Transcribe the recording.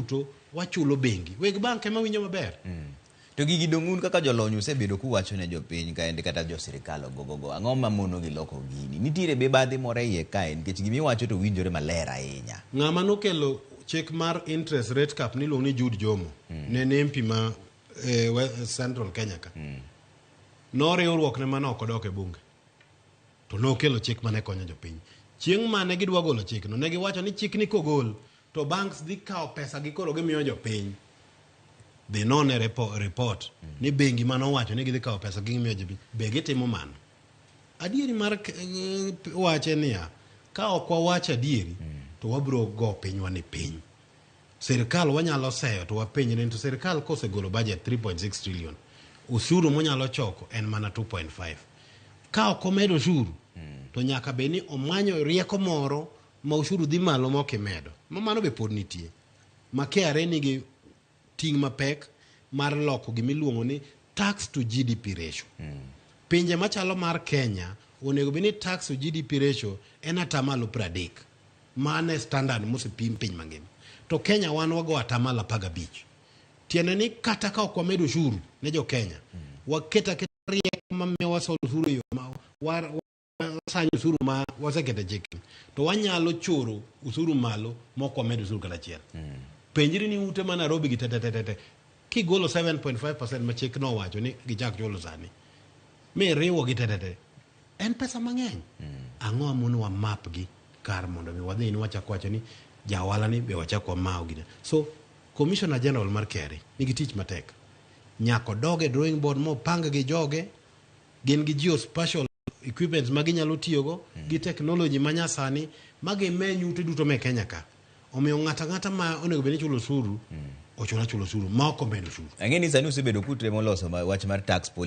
duto wachulo bengi. Weg bank ema winjo maber. To gigi dong' un kaka jolony usebedo kuwacho ne jopiny kaendi kata jo sirikal ogogogo. Ang'o ma mono gi loko gini? Nitiere mibadhi moro e iye kae nikech gima iwacho to winjore maler ahinya. Ng'ama nokelo chik mar interest rate cap niluongo ni Jude Jomo. Ne en MP ma eh, Central Kenya ka. Noriwruok ne mane ok odok e bunge. To nokelo chik mane konyo jopiny. Chieng' mane gidwa golo chikno, ne giwacho ni chikni kogol to banks dhi kawo pesa gi koro gimiyo jopiny. Dhi none report ni bengi mane owacho ni gidhi kawo pesa gi gimiyo jopiny, be gitimo mano? Adieri mar wach en niya, ka ok wawach adieri to wabiro go pinywa ni piny. Sirkal wanyalo seyo to wapenjre ni to sirkal kosegolo budget 3.6 trillion, osuru monyalo choko en mana 2.5. Ka ok omed osuru, to nyaka bed ni omanyo rieko moro ma osuru dhi malo ma ok imedo. Ma mano be pod nitie. Ma KRA nigi ting' mapek mar loko gima iluongo ni tax to GDP ratio. Pinje machalo mar Kenya onego bed ni tax to GDP ratio en atamalo 30. Mano e standard mosepim piny mangima. To Kenya wan wago atamalo 15. Tiende ni kata ka ok wamedo ushuru ne jo Kenya, waketo aketa rieko mamiyo wasolo osuru e yo ma wasanyo osuru ma waseketo e chik, to wanyalo choro osuru malo mok wamedo osuru kata achiel. Penjri ni ute ma Nairobi gi te te te te te, kigolo 7.5% ma chik nowacho ni gichak chulo sani, miriwo gi te te te, en pesa mang'eny. Ang'o mono wa map gi kar mondo mi wadhi ni wachak wacho ni ja ohala ni be wachak wamaw gine. So Commissioner General mar KRA nigi tich matek. Nyaka odog e drawing board mopang gi joge, gin gi geospatial equipment ma ginyalo tiyogo, gi technology ma nyasani ma gimeny ute duto me Kenya ka. Omiyo ng'ato ang'ata ma onego bed ni chulo osuru, ochul achula osuru ma ok omedo osuru. Ang'e ni sani usebedo kutemo loso wach mar tax policy.